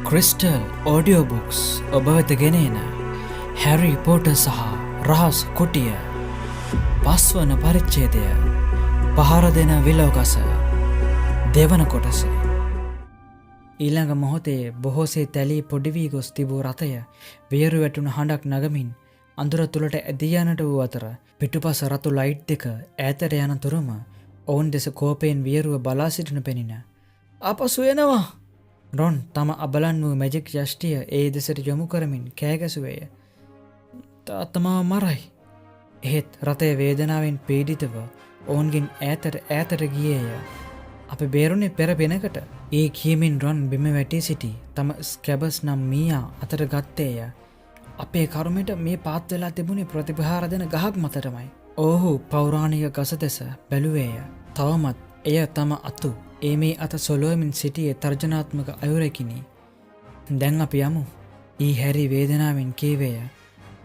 Crystal audio books ඔබ වෙත ගෙන එන හැරි පොටර් සහ රහස් කුටිය පස්වන පරිච්ඡේදය, පහර දෙන විලව් ගස, දෙවන කොටස. ඊළඟ මොහොතේ බොහෝසේ තැලී පොඩි වී ගොස් තිබූ රථය වියරු වැටුණු හඬක් නගමින් අඳුර තුලට ඇදී යනට වූ අතර, පිටුපස රතු ලයිට් දෙක ඈතට යන තුරුම ඔවුන් දෙස කෝපයෙන් වියරුව බලා සිටිනු පෙනින. ආපසු එනවා! රොන් තම අබලන් වූ මැජික් යෂ්ටිය ඒ දෙසට යොමු කරමින් කෑගැසුවේය. තාත්තා මාව මරයි. එහෙත් රථය වේදනාවෙන් පීඩිතව ඔවුන්ගෙන් ඈතට ඈතට ගියේය. අපි බේරුණේ පෙර පිනකට. ඒ කියමින් රොන් බිම වැටී සිටි තම ස්කැබස් නම් මීයා අතට ගත්තේය. අපේ කරුමෙට මේ පාත් වෙලා තිබුණේ ප්‍රතිපහාර දෙන ගහක් මතටමයි. ඔහු පෞරාණික ගස දෙස බැලුවේය. තවමත් එය තම අතු ඒ මේ අත සොලොවමින් සිටියේ තර්ජනාත්මක අයුරකිනි. දැන් අපි යමු. ඊ හැරි වේදනාවෙන් කීවේය.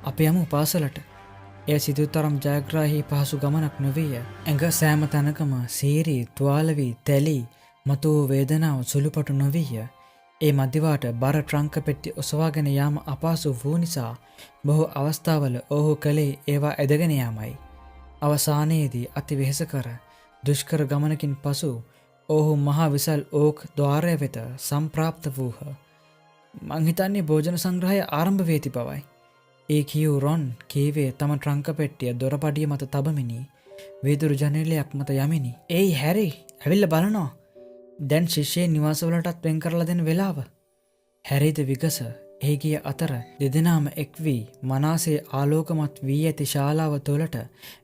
අපි යමු පාසලට. එය සිතූ තරම් ජයග්‍රාහී පහසු ගමනක් නොවීය. ඇඟ සෑම තැනකම සීරී, තුවාල වී, තැලී මතු වූ වේදනාව සුළුපටු නොවීය. ඒ මදිවාට බර ට්‍රංක පෙට්ටි ඔසවාගෙන යාම අපහසු වූ නිසා බොහෝ අවස්ථාවල ඔහු කළේ ඒවා ඇදගෙන යාමයි. අවසානයේදී අති වෙහෙසකර දුෂ්කර ගමනකින් පසු ඔහු මහා විසල් ඕක් ද්වාරය වෙත සම්ප්‍රාප්ත වූහ. මං හිතන්නේ භෝජන සංග්‍රහය ආරම්භ වී ඇති බවයි. ඒ කියූ රොන් කීවේ තම ට්‍රංක පෙට්ටිය දොරපඩිය මත තබමිනි. වීදුරු ජනේලයක් මත යමිනි. ඒයි හැරි, ඇවිල්ලා බලනවා. දැන් ශිෂ්‍යයන් නිවාසවලටත් වෙන් කරලා දෙන වෙලාව. හැරිද විගස එහි ගිය අතර දෙදෙනාම එක් වී මනාසේ ආලෝකමත් වී ඇති ශාලාව තුළට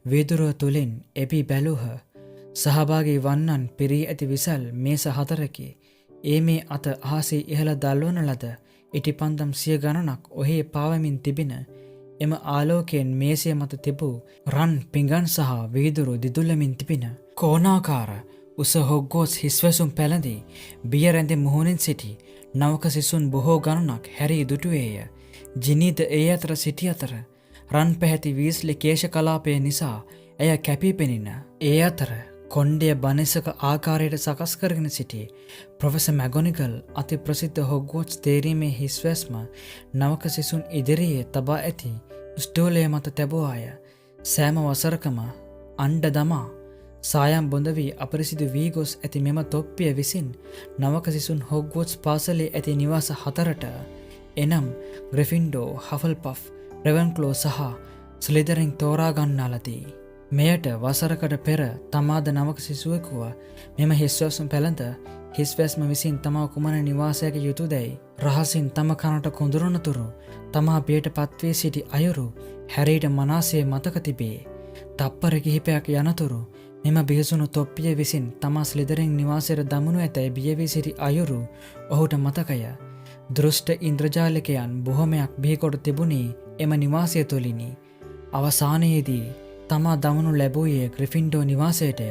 වීදුරුව තුළින් එබී බැලූහ. සහභාගී වන්නන් පිරී ඇති විසල් මේස හතරකි. ඒ මේ අත අහසේ ඉහළ දල්වන ලද ඉටිපන්දම් සිය ගණනක් ඔහේ පාවමින් තිබින. එම ආලෝකයෙන් මේසය මත තිබූ රන් පිඟන් සහ වීදුරු දිදුලමින් තිබින. කෝණාකාර උස හොග්වෝට්ස් හිස්වැසුම් පැළඳී බිය රැඳි මුහුණින් සිටි නවක සිසුන් බොහෝ ගණනක් හැරී දුටුවේය. ජිනීද ඒ අතර සිටි අතර රන් පැහැති වීස්ලි කේශ කලාපය නිසා ඇය කැපී පෙනින. ඒ අතර කොණ්ඩය බනිසක ආකාරයට සකස් කරගෙන සිටි ප්‍රොෆෙසර් මැගොනිගල් අති ප්‍රසිද්ධ හොග්වෝට්ස් තේරීමේ හිස්වැස්ම නවක සිසුන් ඉදිරියේ තබා ඇති ස්ටූලය මත තැබුවාය. සෑම වසරකම අණ්ඩ දමා සායම් බොඳ වී අපිරිසිදු වී ගොස් ඇති මෙම තොප්පිය විසින් නවක සිසුන් හොග්වෝට්ස් පාසලේ ඇති නිවාස හතරට, එනම් ග්‍රිෆින්ඩෝ, හෆල්පෆ්, රෙවන්ක්ලෝ සහ ස්ලිදරින් තෝරා ගන්නා ලදී. මෙයට වසරකට පෙර තමාද නවක සිසුවෙකුව මෙම හිස්වැස්ම පැළඳ හිස්වැස්ම විසින් තමා කුමන නිවාසයක යුතුදැයි රහසින් තම කනට කොඳුරනතුරු තමා බියට පත්වී සිටි අයුරු හැරීට මනාසේ මතක තිබේ. තප්පර කිහිපයක් යනතුරු මෙම බිහිසුණු තොප්පිය විසින් තමා ස්ලිදරින් නිවාසයට දමනු ඇතැයි බියවී සිටි අයුරු ඔහුට මතකය. දෘෂ්ට ඉන්ද්‍රජාලිකයන් බොහොමයක් බිහිකොට තිබුණේ එම නිවාසය තුළිනි. අවසානයේදී තමා දමනු ලැබුවේ ග්‍රිෆින්ඩෝ නිවාසයටය.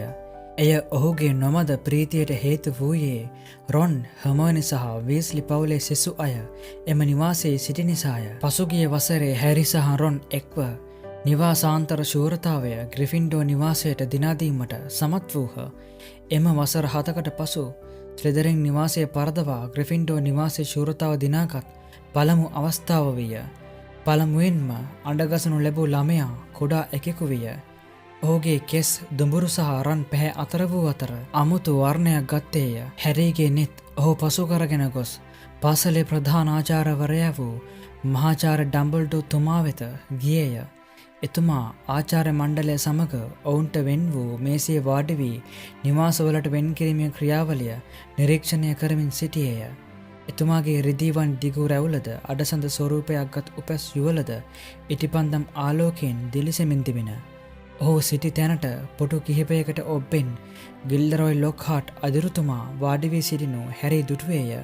එය ඔහුගේ නොමද ප්‍රීතියට හේතු වූයේ රොන්, හර්මයෝනි සහ වීස්ලි පවුලේ සිසු අය එම නිවාසයේ සිටි නිසාය. පසුගිය වසරේ හැරි සහ රොන් එක්ව නිවාසාන්තර ශූරතාවය ග්‍රිෆින්ඩෝ නිවාසයට දිනාදීමට සමත් වූහ. එම වසර 7කට පසු ස්ලිදරින් නිවාසය පරදවා ග්‍රිෆින්ඩෝ නිවාසයේ ශූරතාව දිනාගත් පළමු අවස්ථාව විය. පළමුවෙන්ම අඬගසනු ලැබූ ළමයා කුඩා එකෙකු විය. ඔහුගේ කෙස් දුඹුරු සහ රන් පැහැ අතර වූ අතර අමුතු වර්ණයක් ගත්තේය. හැරීගේ නෙත් ඔහු පසු කරගෙන ගොස් පාසලේ ප්‍රධාන ආචාර්යවරයා වූ මහාචාර්ය ඩම්බල්ඩෝ තුමා වෙත ගියේය. එතුමා ආචාර්ය මණ්ඩලය සමග ඔවුන්ට වෙන් වූ මේසයේ වාඩි වී නිවාසවලට වෙන් කිරීමේ ක්‍රියාවලිය නිරීක්ෂණය කරමින් සිටියේය. එතුමාගේ රිදීවන් දිගු රැවුලද අඩසඳ ස්වරූපයක් ගත් උපැස් යුවලද ඉටිපන්දම් ආලෝකයෙන් දිලිසෙමින් තිබින. ඔහු සිටි තැනට පොටු කිහිපයකට ඔබ්බෙන් ගිල්ඩරොයි ලොක්හාට් අදිරුතුමා වාඩි වී සිටිනු හැරී දුටුවේය.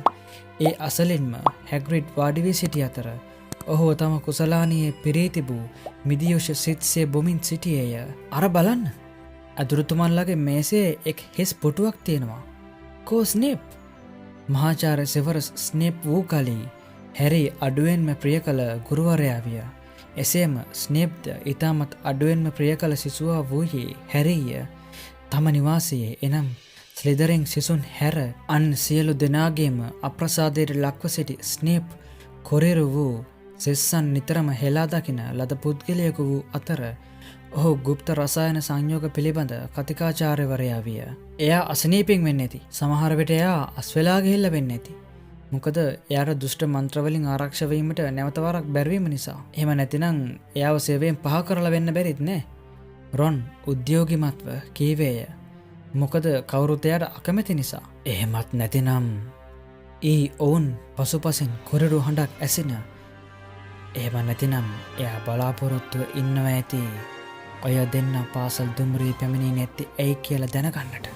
ඒ අසලින්ම හැග්‍රිඩ් වාඩි වී සිටි අතර ඔහු තම කුසලානියේ පිරී තිබූ මිදියොෂ සිත්සේ බොමින් සිටියේය. අර බලන්න. අදුරුතුමන්ලගේ මේසයේ එක් හිස් පුටුවක් තියෙනවා. කෝ ස්නේප්? මහාචාර්ය සෙවරස් ස්නේප් වූ කලී හැරි අඩුවෙන්ම ප්‍රිය කළ ගුරුවරයා විය. එසේම ස්නේප්ද ඉතාමත් අඩුවෙන්ම ප්‍රිය කළ සිසුවා වූයේ හැරීය. තම නිවාසයේ, එනම් ස්ලිදරින් සිසුන් හැර අන් සියලු දෙනාගේම අප්‍රසාදයට ලක්ව සිටි ස්නේප් කොරිරු වූ සෙස්සන් නිතරම හෙලා දකින ලද පුද්ගලයෙකු වූ අතර ඔහු ගුප්ත රසායන සංයෝග පිළිබඳ කතිකාචාර්යවරයා විය. එයා අසනීපෙන් වෙන්න ඇති. සමහර විට එයා අස් වෙලා ගිහිල්ලා වෙන්න ඇති. මොකද එයාට දුෂ්ට මන්ත්‍රවලින් ආරක්ෂා වීමට නැවත වරක් බැරිවීම නිසා. එහෙම නැතිනම් එයාව සේවයෙන් පහ කරලා වෙන්න බැරිත් නෑ. රොන් උද්‍යෝගිමත්ව කීවේය. මොකද කවුරුත් එයාට අකමැති නිසා. එහෙමත් නැතිනම් ඔවුන් පසුපසින් කුරරු හඬක් ඇසෙන. එහෙම නැතිනම් එයා බලාපොරොත්තුව ඉන්නවා ඇති. ඔය දෙන්න පාසල් දුම්රිය පැමිණී නැත්තේ ඇයි කියලා දැනගන්නට.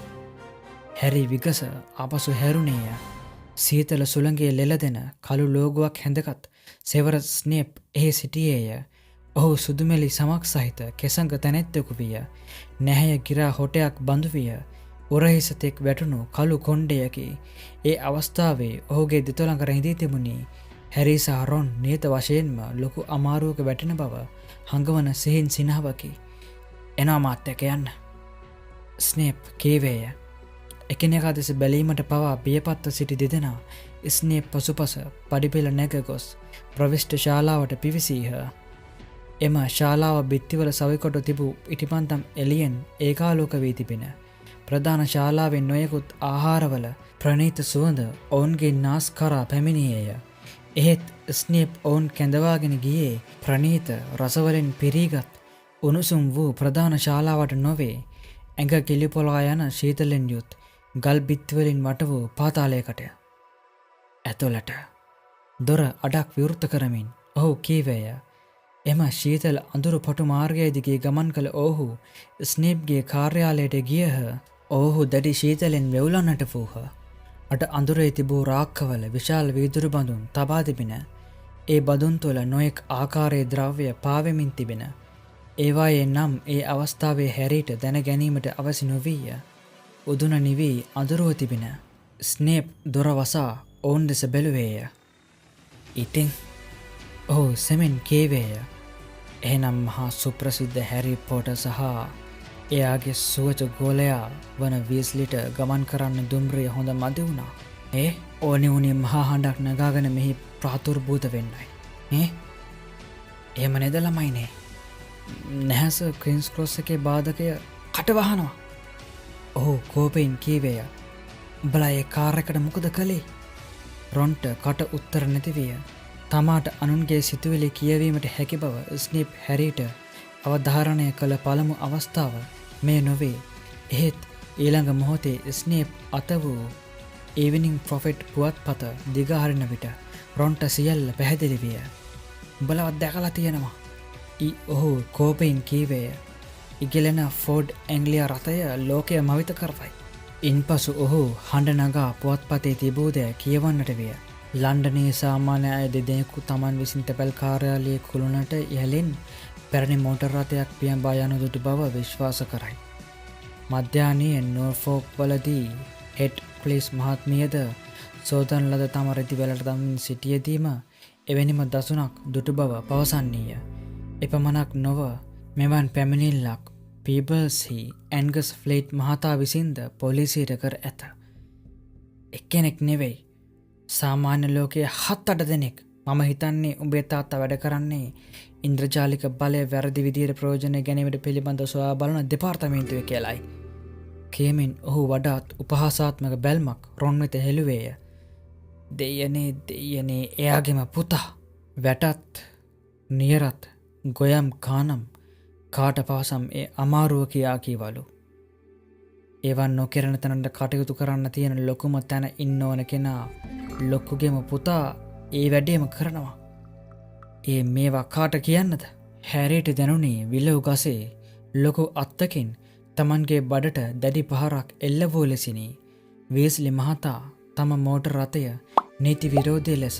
හැරි විගස ආපසු හැරුණේය. සීතල සුළඟේ ලෙලදෙන කළු ලෝගුවක් හැඳගත් සෙවරස් ස්නේප් එහි සිටියේය. ඔහු සුදුමෙලි සමක් සහිත කෙසඟ තැනැත්තෙකු විය. නැහැය ගිරා හොටයක් බඳු විය. උරහිස තෙක් වැටුණු කළු කොණ්ඩයකි. ඒ අවස්ථාවේ ඔහුගේ දෙතොළඟ රැඳී තිබුණේ හැරි සහ රොන් නියත වශයෙන්ම ලොකු අමාරුවක වැටෙන බව හඟවන සිහින් සිනහවකි. එනවා මාත් එක්ක යන්න. ස්නේප් කීවේය. එකිනෙකා දෙස බැලීමට පවා බියපත්ව සිටි දෙදෙනා ස්නේප් පසුපස පඩිපෙළ නැග ගොස් ප්‍රවිෂ්ඨ ශාලාවට පිවිසීහ. එම ශාලාව බිත්තිවල සවිකොට තිබූ ඉටිපන්තම් එළියෙන් ඒකාලෝක වී තිබෙන. ප්‍රධාන ශාලාවෙන් නොයෙකුත් ආහාරවල ප්‍රණීත සුවඳ ඔවුන්ගේ නාස් කරා පැමිණියේය. එහෙත් ස්නේප් ඔවුන් කැඳවාගෙන ගියේ ප්‍රණීත රසවලින් පිරීගත් උණුසුම් වූ ප්‍රධාන ශාලාවට නොවේ, ඇඟ කිලිපොලා යන ශීතලෙන් යුත් ගල් බිත්තිවලින් වට වූ පාතාලයකටය. ඇතුළට. දොර අඩක් විවෘත කරමින් ඔහු කීවේය. එම ශීතල අඳුරු පටු මාර්ගය දිගේ ගමන් කළ ඔහු ස්නේප්ගේ කාර්යාලයට ගියහ. ඔහු දැඩි ශීතලෙන් වෙවුලන්නට වූහ. අට අඳුරේ තිබූ රාක්කවල විශාල වීදුරු බඳුන් තබා තිබින. ඒ බඳුන් තුළ නොයෙක් ආකාරයේ ද්‍රව්‍ය පාවෙමින් තිබෙන. ඒවායේ නම් ඒ අවස්ථාවේ හැරීට දැන ගැනීමට අවසි නොවීය. උදුන නිවී අඳුරුව තිබින. ස්නේප් දොර වසා ඔවුන් දෙස බැලුවේය. ඉතින් ඔහු සෙමෙන් කීවේය. එහෙනම් මහා සුප්‍රසිද්ධ හැරි පොටර් සහ එයාගේ සුවච ගෝලයා වන වීස්ලිට ගමන් කරන්න දුම්රිය හොඳ මදි වුණා. ඒ ඕනි වුණේ මහා හඬක් නගාගෙන මෙහි ප්‍රාදුර්භූත වෙන්නයි. ඈ එහෙම නේද ළමයිනේ? නැහැස ක්වින්ස් ක්‍රොස් එකේ බාධකය කටවහනවා. ඔහු කෝපයෙන් කීවේය. උඹලා ඒ කාර් එකට මොකද කළේ? රොන්ට කට උත්තර නැති විය. තමාට අනුන්ගේ සිතුවිලි කියවීමට හැකි බව ස්නේප් හැරීට අවධාරණය කළ පළමු අවස්ථාව මේ නොවේ. එහෙත් ඊළඟ මොහොතේ ස්නේප් අත වූ ඊවිනිං ප්‍රොෆෙට් පුවත්පත දිගහරින විට රොන්ට සියල්ල පැහැදිලි විය. උඹලවත් දැකලා තියෙනවා. ඔහු කෝපයෙන් කීවේය. ඉගිලෙන ෆෝඩ් ඇංග්ලියා රථය ලෝකය මවිත කරවයි. ඉන්පසු ඔහු හඬ නගා පුවත්පතේ තිබූ දෑ කියවන්නට විය. ලන්ඩනයේ සාමාන්‍ය අය දෙදෙනෙකු තමන් විසින් තැපැල් කාර්යාලයේ කුළුණට ඉහළින් පැරණි මෝටර් රථයක් පියඹා යනු දුටු බව විශ්වාස කරයි. මධ්‍යාහ්නයේ නෝර්ෆෝක් වලදී හෙඩ් ක්ලිස් මහත්මියද සෝදන ලද තම රෙදි වැලට දමමින් සිටියදීම එවැනිම දසුනක් දුටු බව පවසන්නීය. එපමණක් නොව මෙවන් පැමිණිල්ලක් පීබල්ස්හි ඇන්ගස් ෆ්ලේට් මහතා විසින්ද පොලිසියට කර ඇත. එක්කෙනෙක් නෙවෙයි. සාමාන්‍ය ලෝකයේ හත් අට දෙනෙක්. මම හිතන්නේ උඹේ තාත්තා වැඩ කරන්නේ ඉන්ද්‍රජාලික බලය වැරදි විදියට ප්‍රයෝජන ගැනීමට පිළිබඳව සොයා බලන දෙපාර්තමේන්තුවේ කියලයි. කියමින් ඔහු වඩාත් උපහාසාත්මක බැල්මක් රොන් වෙත හෙළුවේය. දෙයනේ දෙයනේ එයාගෙම පුතා. වැටත් නියරත් ගොයම් කානම් කාට පවසම් ඒ අමාරුව කියා කීවලු. ඒවන් නොකෙරෙන තැනට කටයුතු කරන්න තියෙන ලොකුම තැන ඉන්න ඕන කෙනා ලොක්කුගේම පුතා ඒ වැඩේම කරනවා. ඒ මේවා කාට කියන්නද? හැරීට දැනුනේ විලව් ගසේ ලොකු අත්තකින් තමන්ගේ බඩට දැඩි පහරක් එල්ල වූ ලෙසිනි. වීස්ලි මහතා තම මෝටර් රථය නීති විරෝධී ලෙස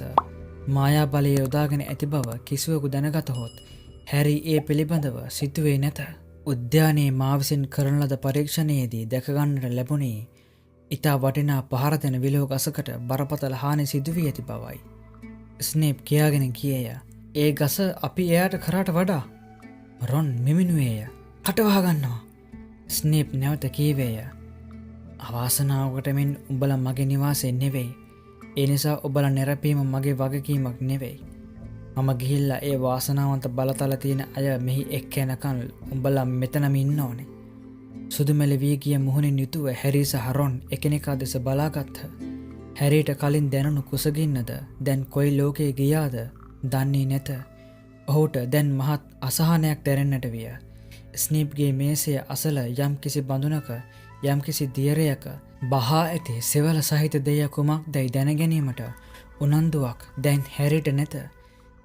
මායා බලය යොදාගෙන ඇති බව කිසිවෙකු දැනගතහොත් හැරි ඒ පිළිබඳව සිතුවේ නැත. උද්‍යානයේ මා විසින් කරන ලද පරීක්ෂණයේදී දැකගන්නට ලැබුණේ ඉතා වටිනා පහර දෙන විලව් ගසකට බරපතල හානි සිදුවී ඇති බවයි. ස්නේප් කියාගෙන ගියේය. ඒ ගස අපි එයාට කරාට වඩා රොන් මිමිනුවේය. කටවහගන්නවා. ස්නේප් නැවත කීවේය. අවාසනාවකට මෙන් උඹලා මගේ නිවාසයේ නෙවෙයි. ඒ නිසා ඔබලා නිරපීම මගේ වගකීමක් නෙවෙයි. මම ගිහිල්ලා ඒ වාසනාවන්ත බලතල තියෙන අය මෙහි එක්ක එනකන් උඹලා මෙතනම ඉන්න ඕනේ. සුදුමැලි වී ගිය මුහුණින් යුතුව හැරි සහ රොන් එකිනෙකා දෙස බලාගත්හ. හැරිට කලින් දැනුණු කුසගින්නද දැන් කොයි ලෝකයේ ගියාද දන්නේ නැත. ඔහුට දැන් මහත් අසහනයක් දැනෙන්නට විය. ස්නීප්ගේ මේසය අසල යම්කිසි බඳුනක යම්කිසි දියරයක බහා ඇති සෙවල සහිත දෙය කුමක්දැයි දැනගැනීමට උනන්දුවක් දැන් හැරිට නැත.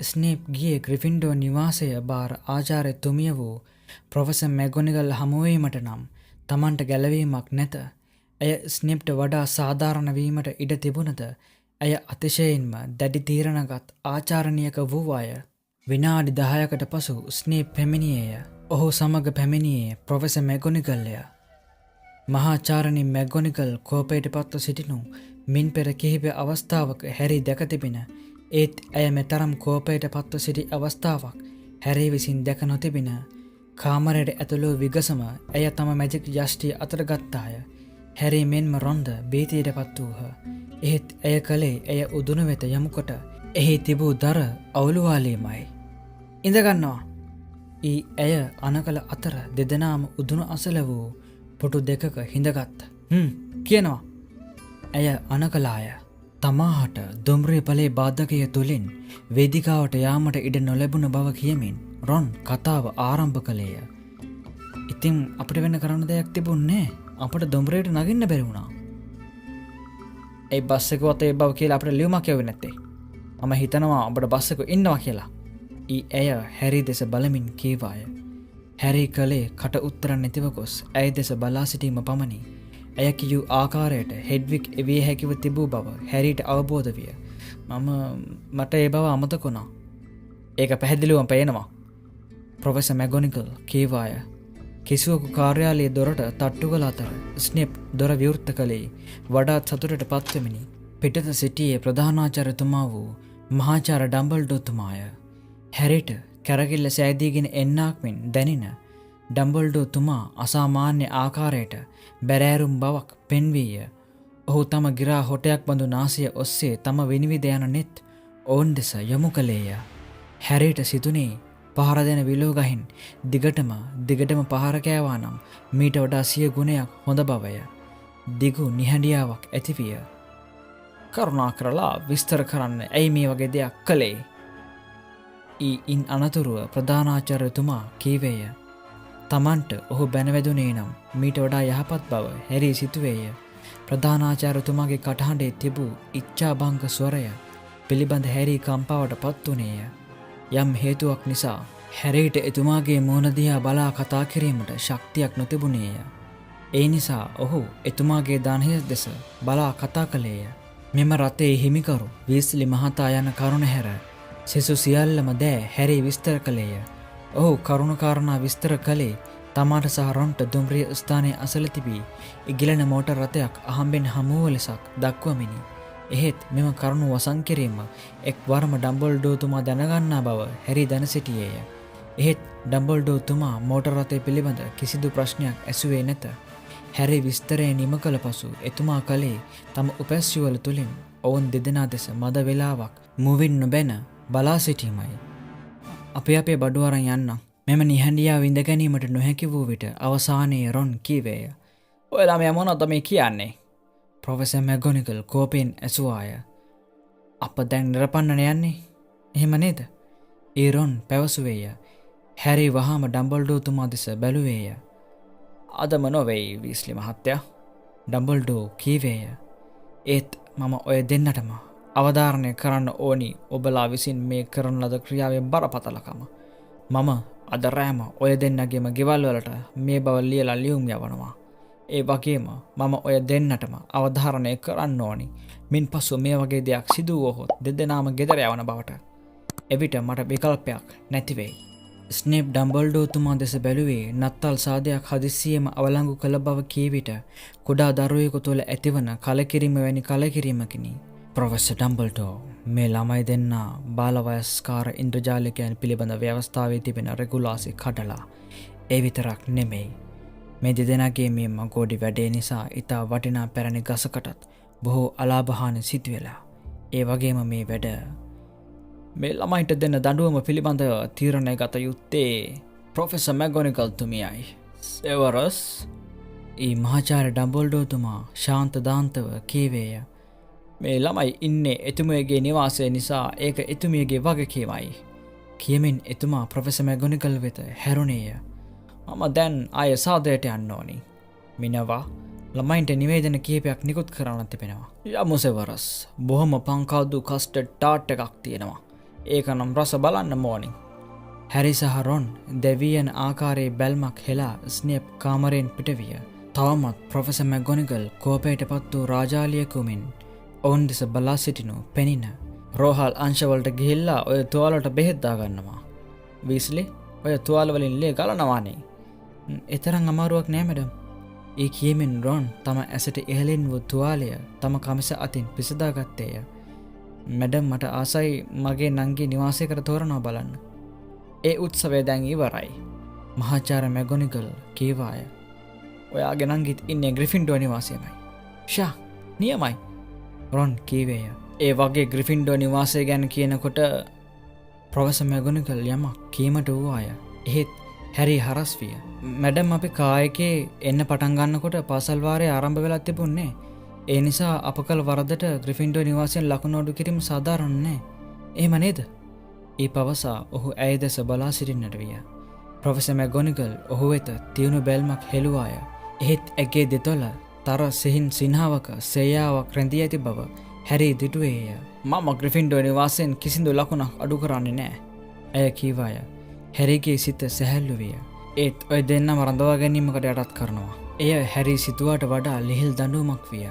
ස්නේප් ගියේ ග්‍රිෆින්ඩෝ නිවාසය භාර ආචාර්යතුමිය වූ ප්‍රොෆෙසර් මැගොනිගල් හමුවීමට නම් තමන්ට ගැලවීමක් නැත. ඇය ස්නේප්ට වඩා සාධාරණ වීමට ඉඩ තිබුණද ඇය අතිශයින්ම දැඩි තීරණගත් ආචාරණියක වූවාය. විනාඩි 10කට පසු ස්නේප් පැමිණියේය. ඔහු සමග පැමිණියේ ප්‍රොෆෙසර් මැගොනිගල්ය. මහාචාරණී මැගොනිගල් කෝපයට පත්ව සිටිනු මින් පෙර කිහිප අවස්ථාවක හැරි දැක තිබින, ඒත් ඇය මෙතරම් කෝපයට පත්ව සිටි අවස්ථාවක් හැරි විසින් දැක නොතිබින. කාමරයට ඇතුළු විගසම ඇය තම මැජික් යෂ්ටිය අතට ගත්තාය. හැරි මෙන්ම රොන්ද භීතියට පත් වූහ. එහෙත් ඇය කළේ ඇය උදුන වෙත යමුකොට එහි තිබූ දර අවුලුවාලීමයි. ඉඳගන්නවා. ඇය අනකල අතර දෙදෙනාම උදුන අසල වූ පොටු දෙකක හිඳගත්ත. කියනවා. ඇය අනකලාය. තමාහට දුම්රිය ඵලයේ බාධකය තුලින් වේදිකාවට යාමට ඉඩ නොලැබුණ බව කියමින් රොන් කතාව ආරම්භ කළේය. ඉතින් අපිට වෙන කරන්න දෙයක් තිබුණේ අපට දුම්රියට නගින්න බැරි වුණා. ඒ බස් එකවත් ඒ බව කියලා අපිට ලියුමක් යවුවේ නැත්තේ. මම හිතනවා අපට බස් එක ඉන්නවා කියලා. ඇය හැරි දෙස බලමින් කීවාය. හැරි කළේ කට උත්තර නැතිව ගොස් ඇය දෙස බලා සිටීම පමණි. ඇය කියූ ආකාරයට හෙඩ්වික් එවිය හැකිව තිබූ බව හැරිට අවබෝධ විය. මට ඒ බව අමතක වුණා. ඒක පැහැදිලිවම පේනවා. ප්‍රොෆෙසර් මැගොනිගල් කීවාය. කිසිවෙකු කාර්යාලයේ දොරට තට්ටු කළ අතර ස්නේප් දොර විවෘත කළේ වඩාත් සතුටට පත්වෙමිනි. පිටත සිටියේ ප්‍රධානාචාර්යතුමා වූ මහාචාර්ය ඩම්බල්ඩෝතුමාය. හැරිට කැරකිල්ල සෑදීගෙන එන්නාක් මෙන් දැනින ඩම්බල්ඩෝ තුමා අසාමාන්‍ය ආකාරයට බැරෑරුම් බවක් පෙන්වීය. ඔහු තම ගිරා හොටයක් බඳු නාසය ඔස්සේ තම විනිවිද යන නෙත් ඔවුන් දෙස යොමු කළේය. හැරිට සිතුනේ පහර දෙන විලෝ ගහින් දිගටම දිගටම පහර කෑවා නම් මීට වඩා සිය ගුණයක් හොඳ බවය. දිගු නිහඬියාවක් ඇතිවිය. කරුණා කරලා විස්තර කරන්න ඇයි මේ වගේ දෙයක් කළේ? ඉන් අනතුරුව ප්‍රධානාචාර්යතුමා කීවේය. තමන්ට ඔහු බැනවැදුනේ නම් මීට වඩා යහපත් බව හැරි සිතුවේය. ප්‍රධානාචාර්යතුමාගේ කටහඬේ තිබූ ඉච්ඡාභංග ස්වරය පිළිබඳ හැරි කම්පාවට පත් වුණේය. යම් හේතුවක් නිසා හැරිට එතුමාගේ මුහුණ දිහා බලා කතා කිරීමට ශක්තියක් නොතිබුණේය. ඒ නිසා ඔහු එතුමාගේ දන්හිස් දෙස බලා කතා කළේය. මෙම රථයේ හිමිකරු වීස්ලි මහතා යන කරුණ හැර සිසු සියල්ලම දෑ හැරි විස්තර කළේය. ඔහු කරුණු කාරණා විස්තර කළේ තමාට සහ රොන්ට දුම්රිය ස්ථානයේ අසල තිබී ඉගිලෙන මෝටර් රථයක් අහම්බෙන් හමුව ලෙසක් දක්වමිනි. එහෙත් මෙම කරුණු වසන් කිරීම එක්වරම ඩම්බල්ඩෝතුමා දැනගන්නා බව හැරි දැන සිටියේය. එහෙත් ඩම්බල්ඩෝතුමා මෝටර් රථය පිළිබඳ කිසිදු ප්‍රශ්නයක් ඇසුවේ නැත. හැරි විස්තරය නිම කළ පසු එතුමා කළේ තම උපැස්යුවල තුලින් ඔවුන් දෙදෙනා දෙස මද වේලාවක් මුවින් නොබැන බලා සිටීමයි. අපි අපේ බඩු අරන් යන්නම්. මෙම නිහඬියාව විඳ ගැනීමට නොහැකි වූ විට අවසානයේ රොන් කීවේය. ඔය ළමයා මොනවද මේ කියන්නේ? ප්‍රොෆෙසර් මැගොනිගල් කෝපයෙන් ඇසුවාය. අප දැන් නිරපන්නන යන්නේ. එහෙම නේද? ඒ රොන් පැවසුවේය. හැරි වහාම ඩම්බල්ඩෝතුමා දෙස බැලුවේය. අදම නොවෙයි වීස්ලි මහත්තයා. ඩම්බල්ඩෝ කීවේය. ඒත් මම ඔය දෙන්නටම අවධාරණය කරන්න ඕනි ඔබලා විසින් මේ කරන ලද ක්‍රියාවේ බරපතලකම. මම අද රෑම ඔය දෙන්නගේම ගෙවල් වලට මේ බව ලියලා ලියුම් යවනවා. ඒ වගේම මම ඔය දෙන්නටම අවධාරණය කරන්න ඕනි. මින් පසු මේ වගේ දෙයක් සිදු වුවහොත් දෙදෙනාම ගෙදර යවන බවට. එවිට මට විකල්පයක් නැති වෙයි. ස්නේප් ඩම්බල්ඩෝතුමා දෙස බැලුවේ නත්තල් සාදයක් හදිස්සියේම අවලංගු කළ බව කී විට කුඩා දරුවෙකු තුළ ඇතිවන කලකිරීම වැනි කලකිරීමකිනි. ප්‍රොෆෙසර් ඩම්බල්ඩෝ මේ ළමයි දෙන්නා බාලවයස්කාර ඉන්ද්‍රජාලිකයන් පිළිබඳ ව්‍යවස්ථාවේ තිබෙන රෙගුලාසි කඩලා. ඒ විතරක් නෙමෙයි. මේ දෙදෙනාගේ මේ මගෝඩි වැඩේ නිසා ඉතා වටිනා පැරණි ගසකටත් බොහෝ අලාභහානි සිදුවෙලා. ඒ වගේම මේ වැඩ මේ ළමයින්ට දෙන දඬුවම පිළිබඳව තීරණය ගත යුත්තේ ප්‍රොෆෙසර් මැගොනිගල් තුමියයි. සෙවරස්, ඒ මහාචාර්ය ඩම්බල්ඩෝර් තුමා ශාන්ත දාන්තව කීවේය. මේ ළමයි ඉන්නේ එතුමියගේ නිවාසය නිසා ඒක එතුමියගේ වගකීමයි. කියමින් එතුමා ප්‍රොෆෙසර් මැගොනිගල් වෙත හැරුණේය. මම දැන් ආය සාදයට යන්න ඕනි. මිනවා ළමයින්ට නිවේදන කිහිපයක් නිකුත් කරන්න තිබෙනවා. යමු සෙවරස්. බොහොම පංකාදු කස්ටඩ් ටාට් එකක් තියෙනවා. ඒක නම් රස බලන්න ඕනි. හැරි සහ රොන් දැවී යන ආකාරයේ බැල්මක් හෙලා ස්නේප් කාමරයෙන් පිටවිය. තවමත් ප්‍රොෆෙසර් මැගොනිගල් කෝපයට පත් වූ රාජාලියෙකු මෙන් ඔවුන් දෙස බලා සිටිනු පෙනින. රෝහල් අංශවලට ගිහිල්ලා ඔය තුවාලට බෙහෙත් දාගන්නවා. වීස්ලි, ඔය තුවාල වලින් ලේ ගලනවානේ. එතරම් අමාරුවක් නෑ මැඩම්. ඒ කියමින් රොන් තම ඇසට ඉහළින් වූ තුවාලය තම කමිස අතින් පිසදාගත්තේය. මැඩම්, මට ආසයි මගේ නංගි නිවාසයකට තෝරනවා බලන්න. ඒ උත්සවය දැන් ඉවරයි. මහාචාර්ය මැගොනිගල් කීවාය. ඔයාගේ නංගිත් ඉන්නේ ග්‍රිෆින්ඩෝ නිවාසයමයි. ෂා, නියමයි. රොන් කීවේය. ඒ වගේ ග්‍රිෆින්ඩෝ නිවාසය ගැන කියනකොට ප්‍රොෆෙසර් මැගොනිගල් යමක් කීමට වූවාය. එහෙත් හැරි හරස් විය. මැඩම්, අපි කායකේ එන්න පටන් ගන්නකොට පාසල් වාරය ආරම්භ වෙලා තිබුණේ. ඒ නිසා අප කළ වරදට ග්‍රිෆින්ඩෝ නිවාසයෙන් ලකුණු අඩු කිරීම සාධාරණ නෑ. එහෙම නේද? ඒ පවසා ඔහු ඇය දෙස බලා සිටින්නට විය. ප්‍රොෆෙසර් මැගොනිගල් ඔහු වෙත තියුණු බැල්මක් හෙළුවාය. එහෙත් ඇගේ දෙතොල තර සිහින් සිනහවක සේයාවක් රැඳී ඇති බව හැරි දුටුවේය. මම ග්‍රිෆින්ඩෝ නිවාසයෙන් කිසිදු ලකුණක් අඩු කරන්නේ නෑ. ඇය කීවාය. හැරිගේ සිත සැහැල්ලු විය. ඒත් ඔය දෙන්නම රඳවා ගැනීමකට යටත් කරනවා. එය හැරි සිතුවාට වඩා ලිහිල් දඬුවමක් විය.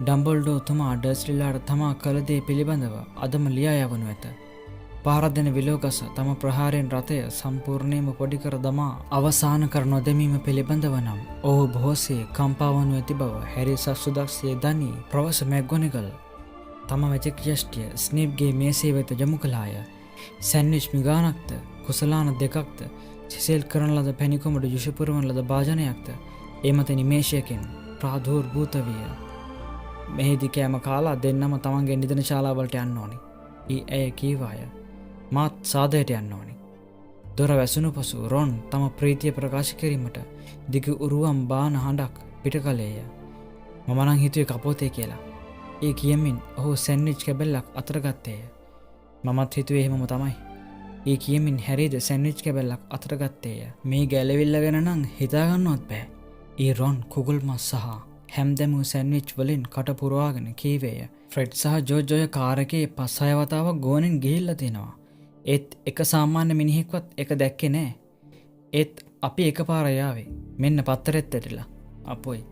ඩම්බල්ඩෝ තුමා ඩර්ස්ලිලාට තමා කළ දේ පිළිබඳව අදම ලියා යවනු ඇත. පහර දෙන විලෝගස තම ප්‍රහාරයෙන් රථය සම්පූර්ණයෙන්ම පොඩි කර දමා අවසාන කර නොදැමීම පිළිබඳව නම් ඔහු බොහෝසේ කම්පා වනු ඇති බව හැරි සසුදක්ෂය දනී. ප්‍රොෆෙසර් මැක්ගොනිගල් තම මැජික් යෂ්ටිය ස්නේප්ගේ මේසේ වෙත යොමු කළාය. සැන්විච් මිගානක්ද, කුසලාන දෙකක්ද, සිසෙල් කරන ලද පැණිකොමඩු යුෂ පුරවන ලද භාජනයක්ද ඒ මත නිමේෂයකින් ප්‍රාදුර්භූත විය. මෙහිදී කෑම කාලා දෙන්නම තමන්ගේ නිදන ශාලාවලට යන්න ඕනි. ඊ ඇය කීවාය. මාත් සාදයට යන්න ඕනි. දොර වැසුණු පසු රොන් තම ප්‍රීතිය ප්‍රකාශ කිරීමට දිග උරුවම් බාන හඬක් පිට කළේය. මම නම් හිතුවේ කපෝතේ කියලා. ඒ කියමින් ඔහු සැන්විච් කැබැල්ලක් අතට ගත්තේය. මමත් හිතුවේ එහෙමම තමයි. ඒ කියමින් හැරිද සැන්විච් කැබැල්ලක් අතට ගත්තේය. මේ ගැලවිල්ල ගැන නම් හිතාගන්නවත් බෑ. ඒ රොන් කුකුල් මස් සහ හැම් දැමූ සැන්විච් වලින් කට පුරවාගෙන කීවේය. ෆ්‍රෙඩ් සහ ජෝර්ජ් ඔය කාර් එකේ පස් හය වතාවක් ගුවනින් ගිහිල්ලා තියෙනවා. ඒත් එක සාමාන්‍ය මිනිහෙක්වත් එක දැක්කේ නෑ. ඒත් අපි එකපාර යාවේ. මෙන්න පත්තරෙත් ඇටිලා. අපොයි,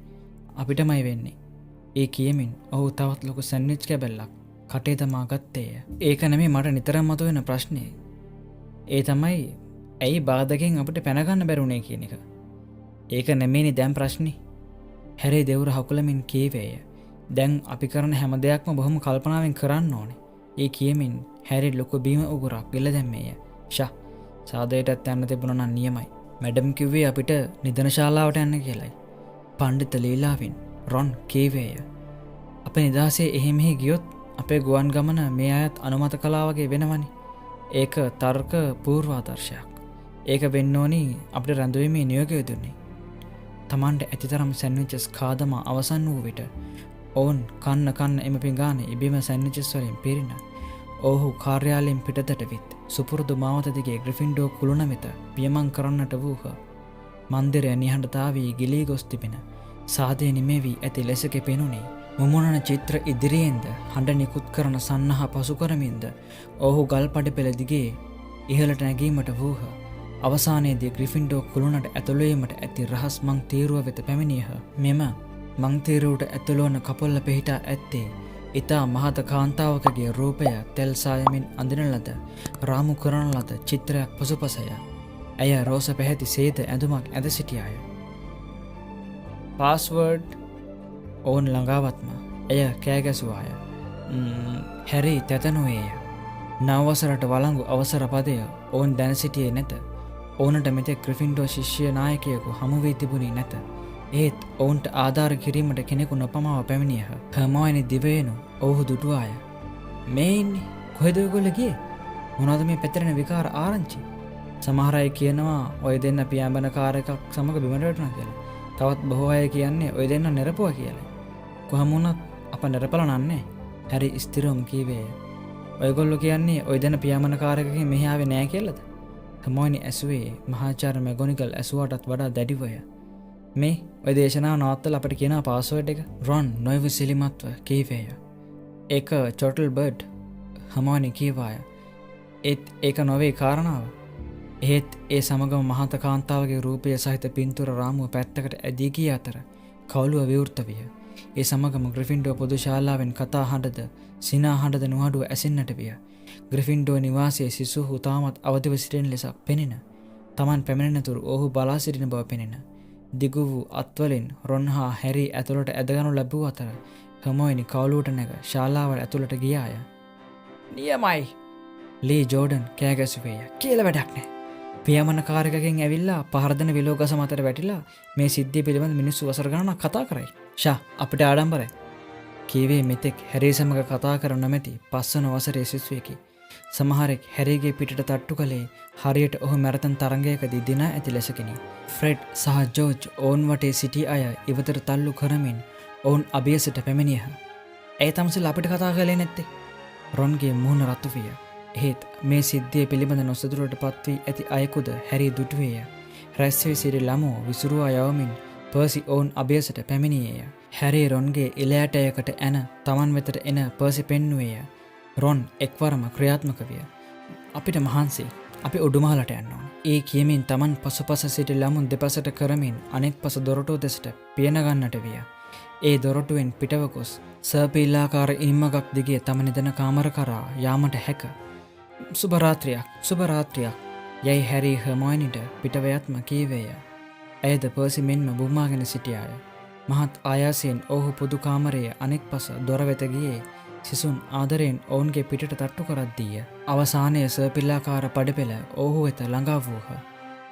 අපිටමයි වෙන්නේ. ඒ කියමින් ඔහු තවත් ලොකු සැන්විච් කැබැල්ලක් කටේ දමා ගත්තේය. ඒක නෙමෙයි මට නිතරම මතුවෙන ප්‍රශ්නේ. ඒ තමයි ඇයි බාධකෙන් අපිට පැනගන්න බැරුණේ කියන එක. ඒක නෙමෙයිනේ දැන් ප්‍රශ්නේ. හැරේ දෙවුර හකුලමින් කීවේය. දැන් අපි කරන හැම දෙයක්ම බොහොම කල්පනාවෙන් කරන්න ඕනේ. ඒ කියමින් හැරි ලොකු බීම උගුරක් ගිල දැම්මේය. ෂා, සාදයටත් යන්න තිබුණා නම් නියමයි. මැඩම් කිව්වේ අපිට නිදන ශාලාවට යන්න කියලයි. පණ්ඩිත ලීලාවින් රොන් කීවේය. අපේ නිදහසේ එහෙ මෙහෙ ගියොත් අපේ ගුවන් ගමන මේ අයත් අනුමත කළා වගේ වෙනවනේ. ඒක තර්ක පූර්වාදර්ශයක්. ඒක වෙන්න ඕනි අපිට රැඳවීමේ නියෝගය දුන්නේ. තමන්ට ඇතිතරම් සැන්විචස් කාදමා අවසන් වූ විට ඔවුන් කන්න කන්න එම පිඟාන ඉබේම සැන්විචස් වලින් පිරින. ඔහු කාර්යාලයෙන් පිටතට විත් සුපුරුදු මාවත දිගේ ග්‍රිෆින්ඩෝ කුළුණ වෙත පියමං කරන්නට වූහ. මන්දිරය නිහඬතාවී ගිලී ගොස් තිබෙන සාදය නිමෙවී ඇති ලෙස පෙනුනේ. මුමුණන චිත්‍ර ඉදිරියෙන්ද හඬ නිකුත් කරන සන්නහ පසු කරමින්ද ඔහු ගල් පඩිපෙළ දිගේ ඉහළට නැගීමට වූහ. අවසානයේදී ග්‍රිෆින්ඩෝ කුළුණට ඇතුළු වීමට ඇති රහස් මං තීරුව වෙත පැමිණියහ. මෙම මං තීරුවට ඇතුළු වන කපොල්ල පිහිටා ඇත්තේ ඉතා මහත කාන්තාවකගේ රූපය තෙල් සායමින් අඳින ලද රාමු කරන ලද චිත්‍රයක් පසුපසය. ඇය රෝස පැහැති සේද ඇඳුමක් ඇඳ සිටියාය. පාස්වර්ඩ්, ඔවුන් ළඟාවත්ම ඇය කෑගැසුවාය. හැරි තැතනුවේය. නව වසරට වළංගු අවසර පදය ඔවුන් දැන සිටියේ නැත. ඔවුනට මෙතෙක් ග්‍රිෆින්ඩෝ ශිෂ්‍ය නායකයෙකු හමු වී තිබුණේ නැත. ඒත් ඔවුන්ට ආධාර කිරීමට කෙනෙකු නොපමාව පැමිණියහ. හර්මයනි දිවයනු ඔවුහු දුටුවාය. මේ ඉන්නේ කොහෙද ඔයගොල්ලෝ ගියේ? මොනවද මේ පැතිරෙන විකාර ආරංචි? සමහර අය කියනවා ඔය දෙන්න පියාඹන කාර් එකක් සමග බිමට වැටුණා කියලා. තවත් බොහෝ අය කියන්නේ ඔය දෙන්න නෙරපුවා කියලා. කොහම වුණත් අප නෙරපලා නන්නේ. හැරි ස්ථිරවම කීවේය. ඔයගොල්ලෝ කියන්නේ ඔය දෙන්න පියාඹන කාර් එකකින් මෙහි ආවේ නෑ කියලාද? හර්මයනි ඇසුවේ මහාචාර්ය මැගොනිගල් ඇසුවාටත් වඩා දැඩිවය. මේ ඔය දේශනාව නවත්තලා අපිට කියනවා පාස්වර්ඩ් එක. රොන් නොයිවසිලිමත්ව කීවේය. ඒක චොටල් බර්ඩ්, හර්මයනි කීවාය. ඒත් ඒක නොවේ කාරණාව. එහෙත් ඒ සමගම මහත කාන්තාවගේ රූපය සහිත පින්තූර රාමුව පැත්තකට ඇදී ගිය අතර කවුළුව විවෘත විය. ඒ සමගම ග්‍රිෆින්ඩෝ පොදු ශාලාවෙන් කතා හඬද සිනා හඬද නුහඩුව ඇසෙන්නට විය. ග්‍රිෆින්ඩෝ නිවාසයේ සිසුහු තාමත් අවදිව සිටින ලෙසක් පෙනින. තමන් පැමිණෙනතුරු ඔහු බලා සිටින බව පෙනින. දිගු වූ අත්වලින් රොන් හා හැරි ඇතුළට ඇදගනු ලැබූ අතර හර්මයනි කවුළුවට නැග ශාලාවට ඇතුළට ගියාය. නියමයි, ලී ජෝඩන් කෑ ගැසුවේය. කියලා වැඩක් නෑ. පියාඹන කාර් එකකින් ඇවිල්ලා පහර දෙන විලෝ ගස මතට වැටිලා මේ සිද්ධිය පිළිබඳ මිනිස්සු වසර ගණනක් කතා කරයි. ෂා, අපිට ආඩම්බරයි. කීවේ මෙතෙක් හැරි සමග කතා කර නොමැති පස්වන වසරේ සිසුවෙකි. සමහරෙක් හැරිගේ පිටට තට්ටු කළේ හරියට ඔහු මැරතන් තරඟයකදී දිනා ඇති ලෙසකිනි. ෆ්‍රෙඩ් සහ ජෝර්ජ් ඔවුන් වටේ සිටි අය ඉවතට තල්ලු කරමින් ඔවුන් අභියසට පැමිණියහ. ඇයි තමුසෙලා අපිට කතා කළේ නැත්තේ? රොන්ගේ මුහුණ රතු විය. එහෙත් මේ සිද්ධිය පිළිබඳ නොසතුටට පත්වී ඇති අයෙකුද හැරි දුටුවේය. රැස්වී සිටි ළමුවෝ විසුරුවා යවමින් පර්සි ඔවුන් අභියසට පැමිණියේය. හැරි රොන්ගේ ඉලෑටයකට ඇන තමන් වෙතට එන පර්සි පෙන්නුවේය. රොන් එක්වරම ක්‍රියාත්මක විය. අපිට මහන්සි. අපි උඩුමහලට යන්න ඕන. ඒ කියමින් තමන් පසුපස සිටි ළමුන් දෙපසට කරමින් අනෙක් පස දොරටුව දෙසට පියන ගන්නට විය. ඒ දොරටුවෙන් පිටව ගොස් සර්පිල්ලාකාර ඉනිමගක් දිගේ තම නිදන කාමර කරා යාමට හැක. සුභ රාත්‍රියක්, සුභ රාත්‍රියක් යැයි හැරි හර්මයනිට පිටව යත්ම කීවේය. ඇයද පර්සි මෙන්ම බුමාගෙන සිටියාය. මහත් ආයාසයෙන් ඔහු පොදු කාමරයේ අනෙක් පස දොර වෙත ගියේ සිසුන් ආදරයෙන් ඔවුන්ගේ පිටට තට්ටු කරද්දීය. අවසානයේ සර්පිල්ලාකාර පඩපෙළ ඔහු වෙත ළඟා වූහ.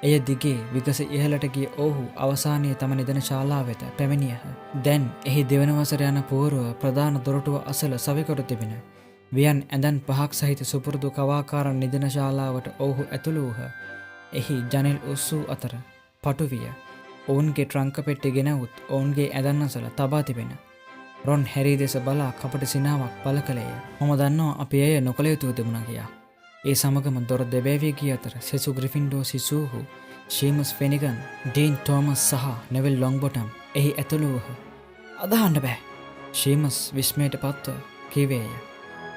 එය දිගේ විගස ඉහළට ගිය ඔහු අවසානයේ තම නිදන ශාලාව වෙත පැමිණියහ. දැන් එහි දෙවන වසර යන පුවරුව ප්‍රධාන දොරටුව අසල සවිකොට තිබිණ. වියන් ඇඳන් පහක් සහිත සුපුරුදු කවාකාර නිදන ශාලාවට ඔහු ඇතුළු වූහ. එහි ජනෙල් ඔස්සූ අතර පටු විය. ඔවුන්ගේ ට්‍රංක පෙට්ටි ගෙනවුත් ඔවුන්ගේ ඇඳන් අසල තබා තිබෙන. රොන් හැරි දෙස බලා කපට සිනාවක් පළ කළේය. මම දන්නවා අපි එය නොකළ යුතුව තිබුණා කියා. ඒ සමගම දොර දෙබෑවී ගිය අතර සෙසු ග්‍රිෆින්ඩෝ සිසුහු ෂීමස් ෆෙනිගන්, ඩීන් තෝමස් සහ නෙවිල් ලොංබොටම් එහි ඇතුළු වූහ. අදහන්න බෑ. ෂීමස් විස්මයට පත්ව කීවේය.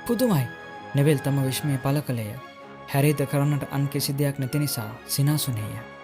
පුදුමයි. නෙවිල් තම විස්මය පළ කළේය. හැරිද කරන්නට අන් කිසි දෙයක් නැති නිසා සිනාසුනේය.